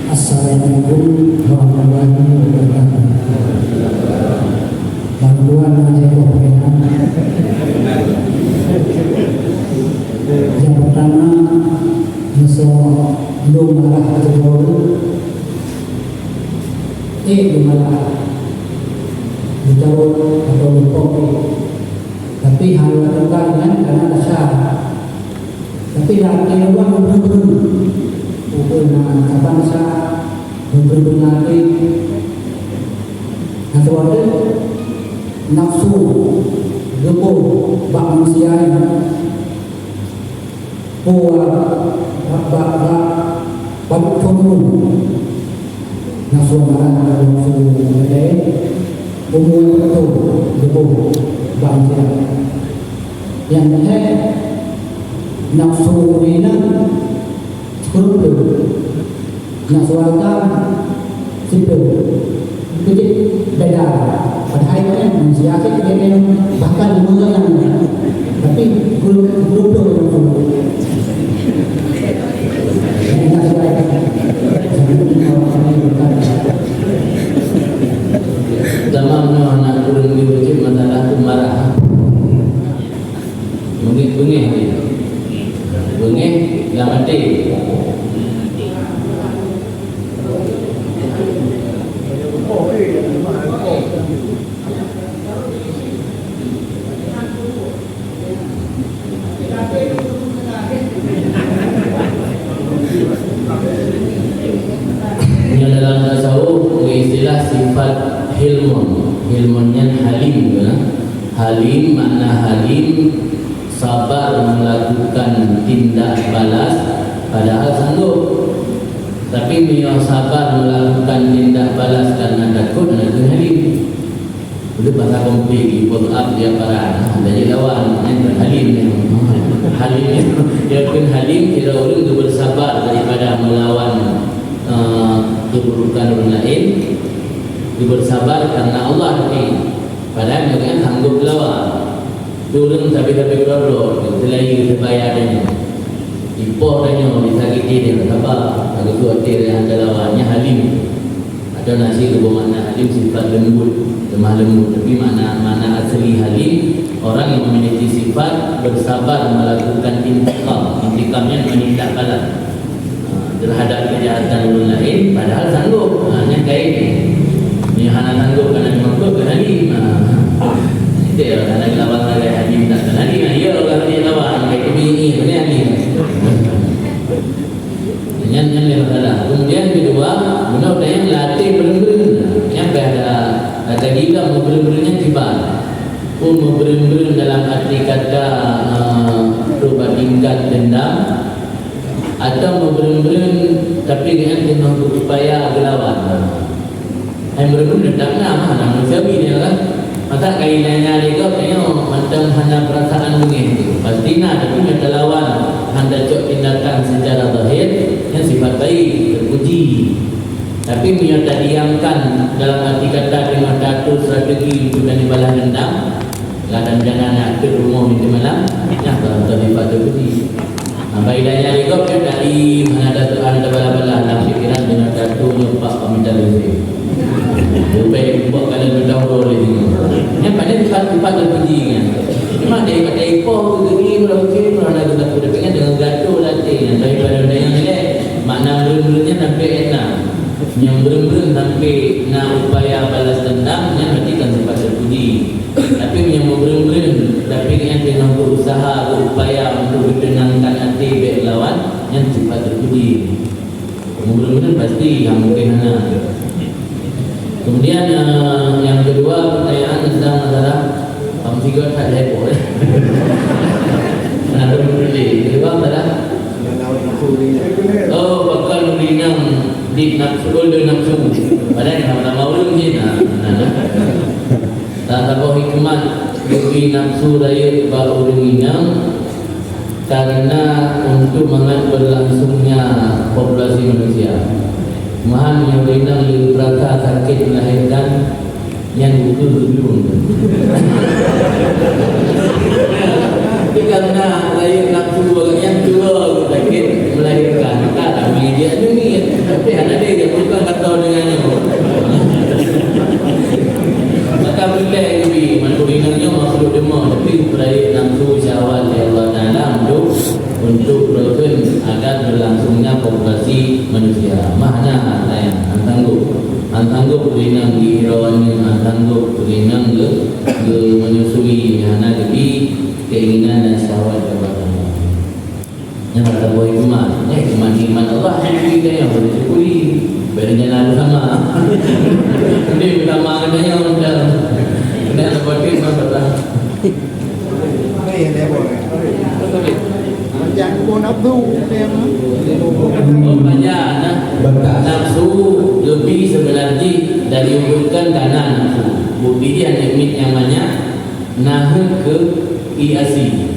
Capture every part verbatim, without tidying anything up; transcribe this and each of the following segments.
Assalamualaikum warahmatullahi wabarakatuh. Bantuan ada kok ya. Yang pertama, meso lom marah atau jauh. Eh, lom marah. Jauh atau lupa. Tapi hal itu kan, kan, karena dasar. Tapi lam até Allah meubri-bri. Ukeue na saban sa meubri-bri até. Nah, sabab nafsu geuboh bak manusia nyan. Poh bak, bak, bak, bak, bak, Nafsu marah, nafsu meudeh, umu nyang beutôi, geuboh bak manusia. Nyang lhèe, nafsu ringan, seukeureueng. Nafsu agam, sipeu. Itu cit beda. Padahai kan manusia cit dia memang bahkan dua orang. Tapi belum, belum tahu yang sungguh. Sama aneuk kureueng di masjid masalah tu marah. Beungéh-beungéh dia. Beungéh lam até. Nyoe dalam tasawuf, istilah sifat hilmun. Hilmun nyan halim, ya. Halim, makna halim, sabar melakukan tindak balas padahal sanggup. Tapi meunyoe sabar melakukan tindak balas karena takut, na keuh halim. Itu bahasa komplit, ibu up dia para, nah, jadi lawan, kan, halim ni. Halim ni, dia pun halim, kira orang tu bersabar daripada melawan, eh, keburukan orang lain. Dia bersabar karena Allah ni. Padahal dia kan sanggup lawan. Tu ureueng sabe-sabe keudroe-droe, seulaén seubaya tanyoe. Ipoh tanyoe disakiti, dia sabar, lalu tu até dia hantar lawan, nyan halim. Atau na cit geuboh makna halim sifat lembut, lemah lembut. Tapi makna, makna asli halim, orang yang memiliki sifat bersabar melakukan intikam. Intikam nyan menindak balas. Ha, terhadap kejahatan orang lain, padahal sanggup. Ha, nyan kait ni. Ni hana sanggup, kana dimakot, kana di. Ha. Itu ya, kana dilawan lagi haji minta kana di. Nah, iya, orang dia lawan, kayak kebini, mana haji? Nyan, nyan dia masalah. Kemudian kedua, guna yang latih berembun. Yang ada, ada gila berembun yang tiba. Pun berembun dalam arti kata, eh, tu bandingkan dendam. Atau meubreueng-breueng, tapi gobnyan teungoh geuupaya geulawan. Hai meubreueng-breueng, teutap na, na manusiawi nyan kan. Masa ka ilée nyan lé gob, tanyoe mantong hana peurasaan beungéh tu. Pasti na, tapi meunyoe talawan, hana cok tindakan secara zahir, nyan sifat baik, teupuji. Tapi meunyoe tadiamkan, dalam arti kata, teungoh taatur strategi untuk dibalas dendam, ladang jana na keu rumoh di malam, nyan baru sifat teupuji. Sampai dah nyari kau pun dari mana ada Tuhan ada bala-bala dalam pikiran dengan satu nyoe pak pamita lezim. Rupai buat kalian berdaur di sini. Yang pada tempat-tempat terpuji kan. Memang dari pada ipoh tu gini, berapa kiri, berapa lagu tak boleh pengen dengan gato latih yang daripada orang yang lain. Makna belum-belumnya sampai enam. Yang belum-belum sampai na upaya balas dendam, yang berarti kan sifat terpuji. Tapi nyang meubreueng-breueng, tapi nyan teungoh beurusaha, beupaya untuk ditenangkan até bék lawan, nyan sifat teupuji. Meubreueng-breueng pasti, hana mungkin hana. Kemudian, eh, yang kedua, pertanyaan tentang masalah, kamu tiga tak heboh, eh? Nah, belum boleh. Kedua, masalah? Oh, bakal meurinang di nafsu, oh, di nafsu. Padahal sama-sama ureueng jih, nah, nah, nah. Saboh hikmat geubri nafsu rayeuk bak ureueng inong karena untuk mangat berlangsungnya populasi manusia. Meuhan nyoe inong lé rasa sakét melahirkan, nyan ukeue geulôn. Tapi karena rayeuk nafsu awaknyan tuwo sakét melahirkan, maka ramé jeuet nyan. Tapi hana deh Dengan nyoe. Maka peulai geubi, mandum inong nyoe makhluk deungoe, tapi peurayeuk nafsu syahwat lé Allah Taala untuk, untuk rukun agar berlangsungnya populasi manusia. Makna laén, han sanggob. Han sanggob inong di droeneuh, han sanggob inong geu-, geu-, menyusui, hana geubi keinginan dan syahwat lé Allah Taala. Nyan adalah hikmah. Eh, hikmah-hikmah Allah, syukuri gaya, boleh syukuri. Beda jalan sama. Ini utama kena yang udah. Kena ada batin, memang betul. Jangan pun nafsu. Oh, banyak, nah. Nafsu lebih sebenarnya dari bukan karena nafsu. Bukti dia nikmat yang banyak. Nah, ke iasi.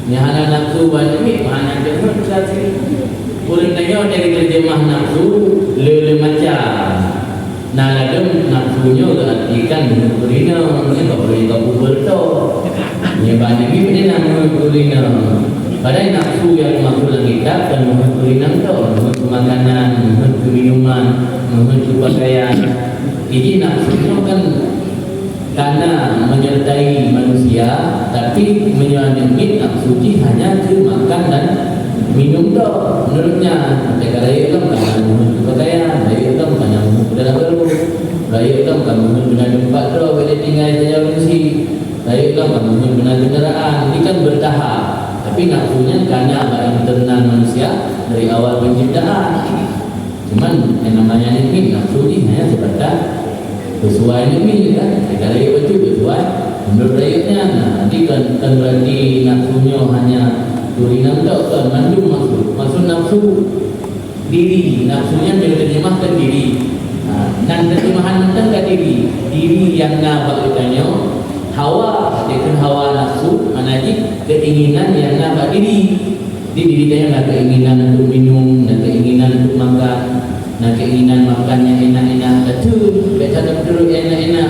Nyang hana nafsu bak namiet, hana deungon teuka sini. Ureueng tanyoe dari terjemah nafsu, le-le macam. Na ladom nafsu nyoe geuartikan meuheuet ureueng inong, nyan ka ureueng ka bubur to. Nyan bak namiet ni na meuheuet ureueng inong. Padahai nafsu nyang dimaksud lam kitab kan meuheuet ureueng inong to, meuheuet keu makanan, meuheuet keu minuman, meuheuet keu pakaian. Jadi nafsu nyoe kan Karena menyertai manusia, tapi meunyoe aneuk miet nafsu jih hanya keu makan dan minum tok. Menurutnya, mereka rayeuk lom karena meuheuet keu pakaian, rayeuk lom karena meuheuet keu dalam garoe, rayeuk lom karena meuheuet beuna teumpat droe bak tinggai saja ureueng si, rayeuk lom karena meuheuet beuna kendaraan. Ini kan bertahap. Tapi nafsu nyan karena bak internal manusia dari awal penciptaan. Cuman, yang namanya nafsu ni hanya sebatas sesuai nafsu kan. Kalau dia betul sesuai, menurut rakyatnya, nah, nanti kan, kan berarti nafsunya hanya turi nafsu kan, mandum maksud. Maksud nafsu diri, nafsunya dia terjemahkan diri. Nah, nan terjemahan tentang ke diri. Diri yang na bak geutanyoe, hawa, dia kan hawa nafsu, mana jih keinginan yang na bak diri. Di diri tanyoe na keinginan untuk minum, na keinginan untuk makan, na keinginan makan nyang enak-enak, betul, bèk that tapeuturot nyang enak-enak.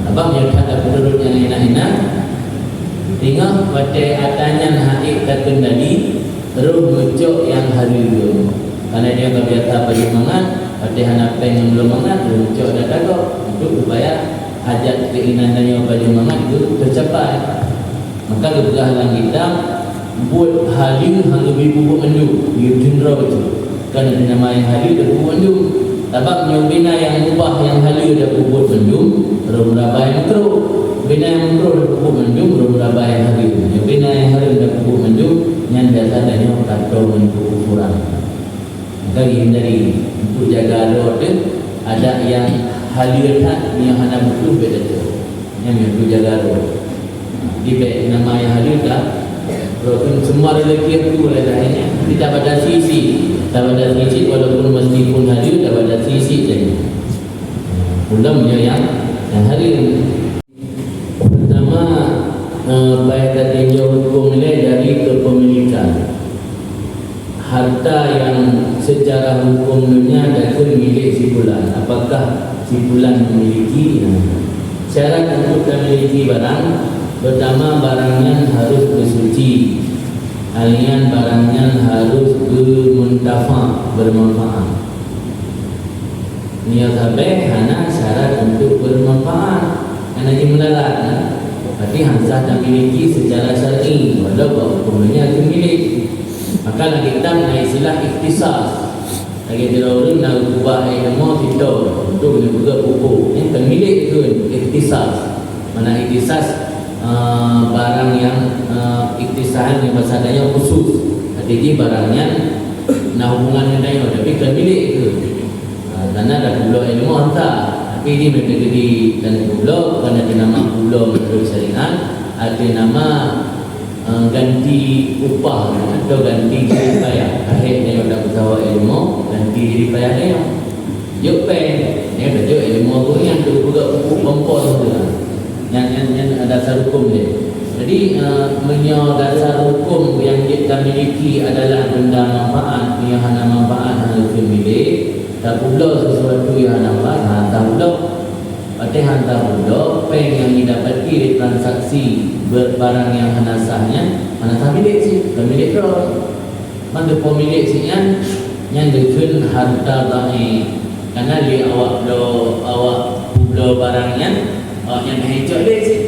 Abang nyang that tapeuturot nyang enak-enak, teungoh watèe atra nyan han ék takendali, roh meucok nyang hareuem. Karena dia ka biasa pajoh mangat, watèe hana péng ngon bloe mangat, roh meucok dan tagok untuk supaya hajat keinginan tanyoe pajoh mangat itu tercapai. Maka geupeugah lam kitab, buet haleue han geubri peubuet mandum, geuyue tundro bacut. Kan na nama nyang haleue dan peubuet mandum. Sabab nyoe bina nyang ubah nyang haleue dan peubuet mandum, roh meurabai meukrôh. Bina nyang meukrôh dan peubuet mandum, roh meurabai nyang haleue. Nyoe bina nyang hareuem dan peubuet mandum, nyan biasa tanyoe ka toe ngon peuukuran. Maka hindari untuk jaga droe teuh, adak nyang haleue that, nyang hana butuh bèk tacok. Nyan untuk jaga droe. Di bèk nama nyang haleue that, droe teuh semua rezeki aku oleh lainnya. Kita batasi isi, kita batasi isi walaupun meskipun haleue, kita batasi isi saja. Ulama nyang, nyang haleue. Pertama, eh, payah tatinjau huköm ilèe dari kepemilikan. Harta yang secara huköm dunia takheun milék si fulan. Apakah si fulan memiliki? Nah, syarat untuk memiliki barang, pertama, barang nyan harus bersuci. Laén barang nyan harus bermuntafa, bermanfaat. Nyoe sabe hana syarat untuk bermanfaat, hana jimeudarat, nah. Berarti han sah tamiliki secara syar'i, walau bak huköm dunia teumilék. Maka lam kitab na istilah ikhtisas. Lagèe sidroe ureueng na geukeubah ilmu sithon untuk geupeugah buku. Nyan teumilék kheun ikhtisas. Mana ikhtisas, eh, barang nyang, eh, ikhtisas nyan bahasa Melayu khusus. Arti jih barang nyan na hubungan ngon tanyoe, tapi teumilék kheun. Ha, karena dah peubloe ilmu anta. Tapi di meukeudi dan peubloe, bukan dah nama peubloe menurut syariat, ada nama, eh, ganti upah atau ganti jerih payah. Akhirnya dah peubloe ilmu, ganti jerih payah dia. Jok pen, ya, dah jok ilmu aku ni yang tu juga buku kompor tu lah. Nyan, nyan, nyan dasar huköm dia. Jadi, eh, meunyoe dasar huköm nyang jeuet tamiliki adalah benda manfaat, meunyoe hana manfaat, hana leukeue milék, tapeubloe sesuatu nyang hana manfaat, hana tapeubloe. Watèe hana tapeubloe, péng nyang jidapati dari transaksi be-, barang nyang hana sah nyan, hana sah milék cit, bukan milék droe. Maka pemilék cit nyan, nyan geukheun harta dhaif. Karena lé awak bloe, awak peubloe barang nyan, awak nyan meuhé cok lé cit.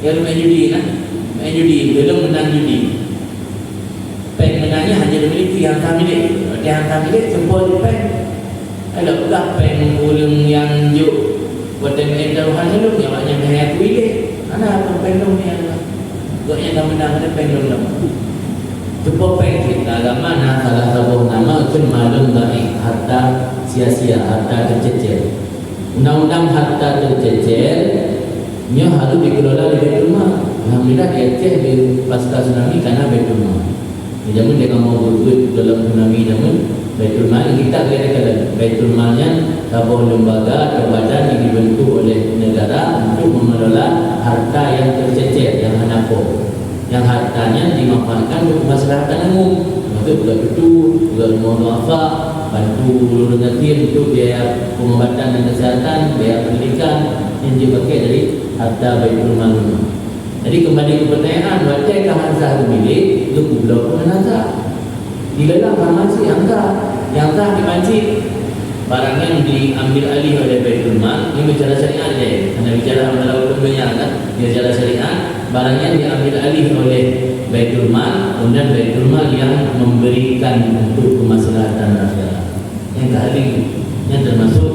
Ya, main judi nah. Main judi, belum menang judi. Péng meunan nyan hana dimiliki, hana milék. Watèe hana milék, cuba di péng. Kalau peugah péng ureueng nyang jok watèe meu'en taruhan ulôn, nyan awak nyan meuhé aku ilé. Hana péng lôn nyan. Gobnyan ka meunan, hana péng lôn lom. Cuba péng cit, agama na salah saboh nama kheun malun dhaif, harta sia-sia, harta teucecer. Undang-undang harta teucecer nyoe harus dikelola lé Baitul Mal. Alhamdulillah, di Aceh di pasca tsunami ka na Baitul Mal. Di jameun dia kamoe beuet dalam tsunami jameun, Baitul Mal kita kelihatan, Baitul Mal nyan saboh lembaga atau badan yang dibentuk oleh negara untuk mengelola harta yang tercecer, yang hana po. Nyang harta nyan dimanfaatkan untuk kemaslahatan umum, termasuk buat dutu, buat rumoh duafa, bantu ureueng yatim untuk biaya pengobatan dan kesehatan, biaya pendidikan, yang dipakai dari harta Baitul Mal. Jadi, kembali ke pertanyaan, watèe ka hana sah geumilék, geupubloe pun hana sah. Dilelang sama cit nyang sah, nyang sah dipancit. Barang nyan diambil alih oleh Baitul Mal, ini bicara syariat je, hana bicara masalah hukum dunia kan. Bicara syariat, barang nyan diambil alih oleh Baitul Mal, kemudian Baitul Mal yang memberikan untuk kemaslahatan rakyat. Nyang kali nyan termasuk,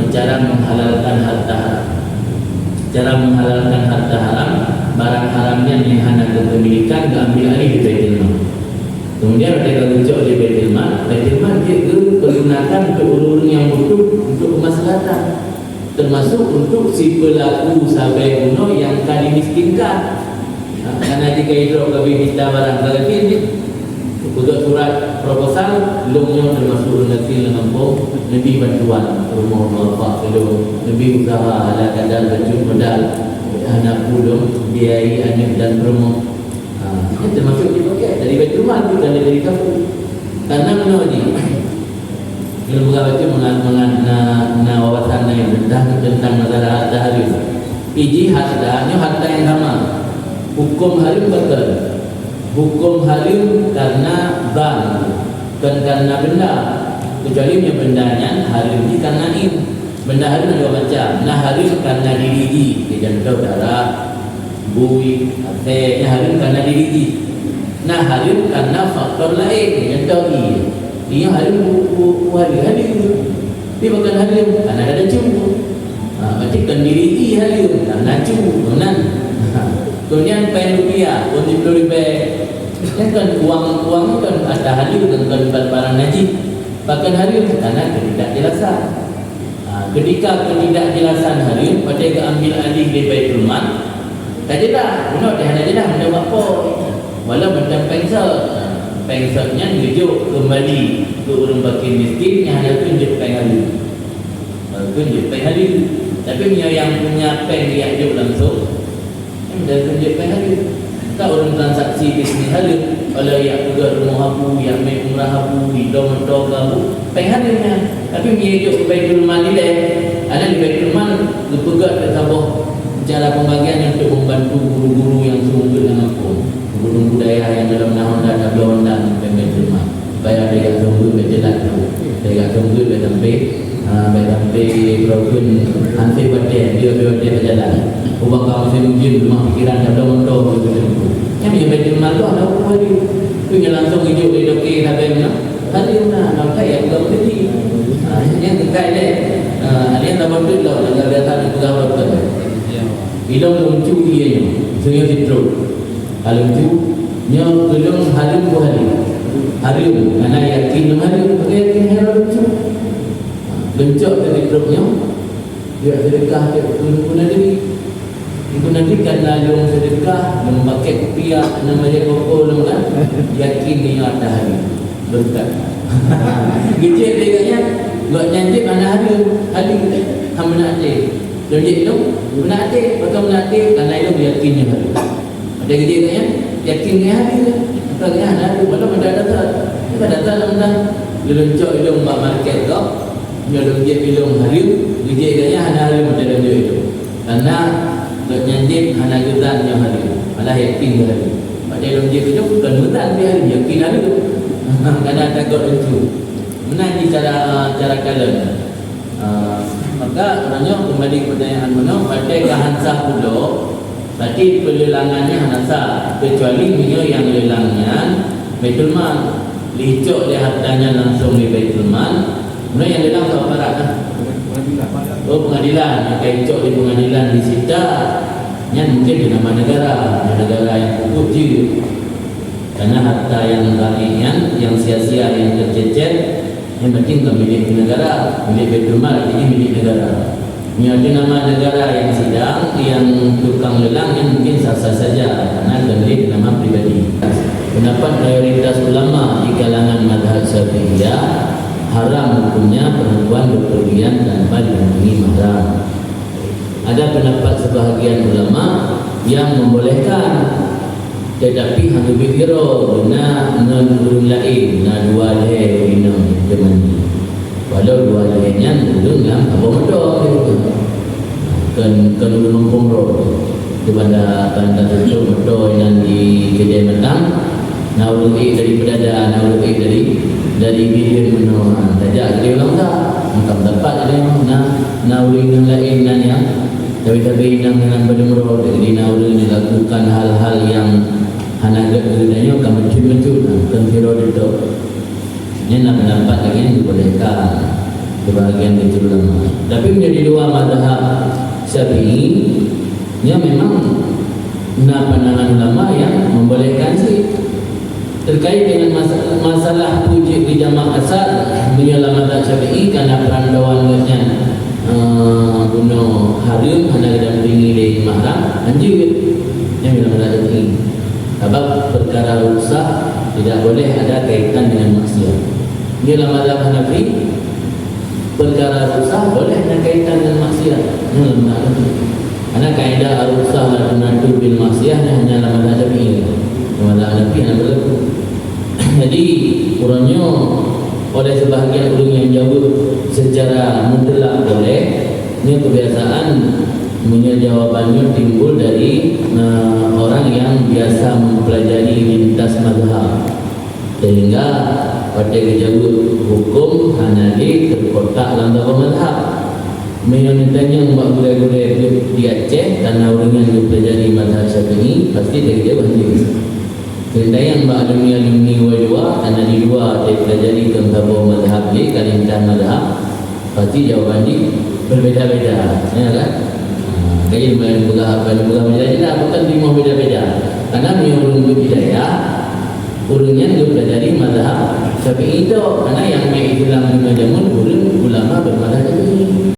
eh, cara menghalalkan harta haram. Cara menghalalkan harta haram, barang haram nyan nyang hana kepemilikan diambil alih di Baitul Mal. Kemudian ada yang geucok di Baitul Mal, Baitul Mal dia gepelunakan untuk ureueng-ureueng yang butuh untuk kemaslahatan. Termasuk untuk si pelaku sabai bunoe nyang ka dimiskinkan. Ha, karena jika idrop ka bit mita barang ka gasien jih, peugah surat proposal, lôn nyoe termasuk ureueng gasien lam gampông, neubri bantuan rumoh dua pak lôn, neubri usaha ala kadar bacut modal, hana pulung biayai aneuk dan peurumoh. Ha, ini termasuk dipakai dari Baitul Mal, bukan dari kampung. Karena meunoe jih, ilmu agama itu mengat-, mengat-, na, na wawasan lain tentang, tentang masalah harta harus. Iji harta, nyoe harta yang sama. Hukum haram betul. Hukum haram karena zan, bukan karena benda. Kecuali nyoe benda nyan haram jih karena in. Benda haram ada dua macam. Na haram karena diri jih, contoh darah, bui, asèe, nyan haram karena diri jih. Na haram karena faktor lain, contoh ie. Ie haram bu-, bu-, bu haram, haram. Tapi bukan haram karena ada cu. Ha, berarti kan diri ie haram karena cu, kan? Kemudian péng rupiah, dua puluh ribu. Kan uang, uang kan ada haram, kan, kan barang najis. Bahkan haram karena ketidakjelasan. Ha, ketika ketidakjelasan haram, watèe geuambil alih lé Baitul Mal, ka jeulaih, bunoe teuh hana jeulaih meunan bak po. Walau macam péng sot. Ha, péng sot nyan geujok keumbali keu ureueng fakir miskin nyang hana kheun jeuet péng haram. Ha, kheun jeuet péng haram. Tapi meunyoe nyang punya péng geujok langsung, Nyan dan tunjok péng haram. Ka ureueng transaksi bisnis haram, kalau jak peugöt rumoh habu, jak mé umrah habu, idong meutoga habu, péng haram nyan. Tapi meunyoe jok keu Baitul Mal ilèe, ada di Baitul Mal geupeugöt keu saboh cara pembagian untuk membantu guru-guru yang seumeubeuet lam gampông. Guru-guru dayah nyang dalam na honda, tabloe honda ngon péng Baitul Mal. Supaya teuga seumeubeuet bèk teulat tu. Teuga seumeubeuet bèk sampai, ha, bèk sampai droe kheun hansé watèe, dia watèe beujalan. Ubak kamoe seumeubeuet teuma pikiran tabloe moto begitu. Nyan meunyoe Baitul Mal tu hana huköm lagi. Tu nyan langsung ijok di dokto sabe meunan. Tadi meunan, maka ya bukan begitu. Ha, nyan bukan deh. Ha, ada yang tak betul lah, yang biasa dipegang doktor. Ilong lôn cu ie nyoe, seunyok sitrok. Ka lôn cu, nyoe keu lôn haram peue haram? Haram, karena yakin lôn haram, maka yakin haram lôn cu. Lôn cok keu sitrok nyoe, jak seudeukah keu Teungku Nadri. Teungku Nadri kan na lôn seudeukah, lôn pakai kupiah, na bajèe koko lôn kan, yakin nyoe ata haram. Lôn cut. Geujeuet lé gobnyan, gobnyan jeuet hana haram, haram. Hana meunan até. Lôn jeuet ilong, meunan até, pakon meunan até, karena ilong yakin nyan haram. Ada geujeuet gobnyan, yakin nyan haram. Maka gobnyan hana haram, walaupun ada dasar. Ada dasar lam undang. Lôn cok ilong bak market tu, nyoe lôn jeuet ilong haram, geujeuet gobnyan hana haram, ada lôn jeuet ilong. Karena gobnyan jeuet hana geuzan nyoe haram, malah yakin nyoe haram. Padahai lôn jeuet ilong bukan meuzan pih haram, yakin haram. Karena takot lôn cu. Meunan jih cara, cara kalon. Maka, uroe nyoe keumbali keu peutanyaan meunoe, watèe ka han sah pulo, berarti peuleulangan nyan hana sah, keucuali meunyoe nyang leulang nyan Baitul Mal. Lheuh icok lé harta nyan langsong lé Baitul Mal, meunoe nyang leulang keu aparat lah. Oh, peungadilan, nyang ka icok lé peungadilan disita, nyan mungken keu nama negara, nama negara nyang peubuet jeuet. Karena harta nyang gaib nyan, nyang sia-sia, nyang teucécét, nyang penting ka milék negara, milék Baitul Mal, artinya milék negara. Meunyoe di nama negara nyang sidang, nyang tukang leulang, nyan mungkin sah-sah saja, karena kon lé nama pribadi. Pendapat mayoritas ulama di kalangan mazhab Syafi'iyah, haram hukumnya perempuan berpergian tanpa didampingi mahram. Ada pendapat sebahagian ulama yang membolehkan, tetapi hana geubri sidroe, na ngon ureueng laén, na dua lhèe inong teumani. Walau dua lhèe nyan ureueng lam saboh moto, kon, kon ureueng gampông droe. Di Banda, Banda Sentong moto nyang di Keudè Matang, na ureueng ék dari Peudada, na ureueng ék dari, dari Bireuen meunoe, ha, tajak keudéh ureueng sa. Maka dapat keudéh, na, na ureueng nyang laén na nyang, tapi-tapi nyang, nyang beudeungoe, jadi na ureueng nyang lakukan hal-hal nyang hana gét keu geutanyoe ka meucut-meucut, ha, kon sidroe teuntèe. Nyan na pendapat lagèe nyan dibolehkan sebahagian kecil ulama. Tapi meunyoe di luwa mazhab Syafi'i, nyan memang na pandangan ulama nyang membolehkan cit. Terkait dengan mas-, masalah peue jeuet geujamak kasar, meunyoe lam mazhab Syafi'i, karena perantauan geuh nyan, eh, bunoe hareuem, hana geudampingi lé mahram, hanjeuet. Nyan lam mazhab Syafi'i. Sabab peukara rukhsah tidak boleh ada kaitan dengan maksiat. Nyoe lam mazhab Hanafi, peukara rukhsah boleh na kaitan dengan maksiat. Nyoe lam mazhab Hanafi. Karena kaidah rukhsah la tunatul bil maksiat nyan hanya lam mazhab Syafi'i. Lam mazhab Hanafi hana berlaku. Jadi, uroe nyoe oleh sebahagian ureueng nyang jaweueb secara mutlak boleh, nyoe kebiasaan meunyoe jawaban nyoe timbul dari, eh, orang yang biasa mempelajari lintas mazhab, sehingga watèe geujaweueb huköm hana lé teukotak lam saboh mazhab. Meunyoe neutanyong bak gurèe-gurèe di Aceh, karena ureueng nyan geupeulajari mazhab Syafi'i, pasti lagèe jaweueb hanjeuet. Seundainya bak alumni-alumni dua-dua, karena di luwa teupeulajari kon saboh mazhab lé, ka lintas mazhab, pasti jawaban jih berbeda-beda, ya kan? Ha, jadi, meunyoe peugah, meunyoe peugah beda-beda, bukan timoh beda-beda. Karena meunyoe ureueng beuhidayah, ureueng nyan geupeulajari mazhab Syafi'i tok. Karena nyang mé Islam lima jameun ureueng ulama bermazhab Syafi'i.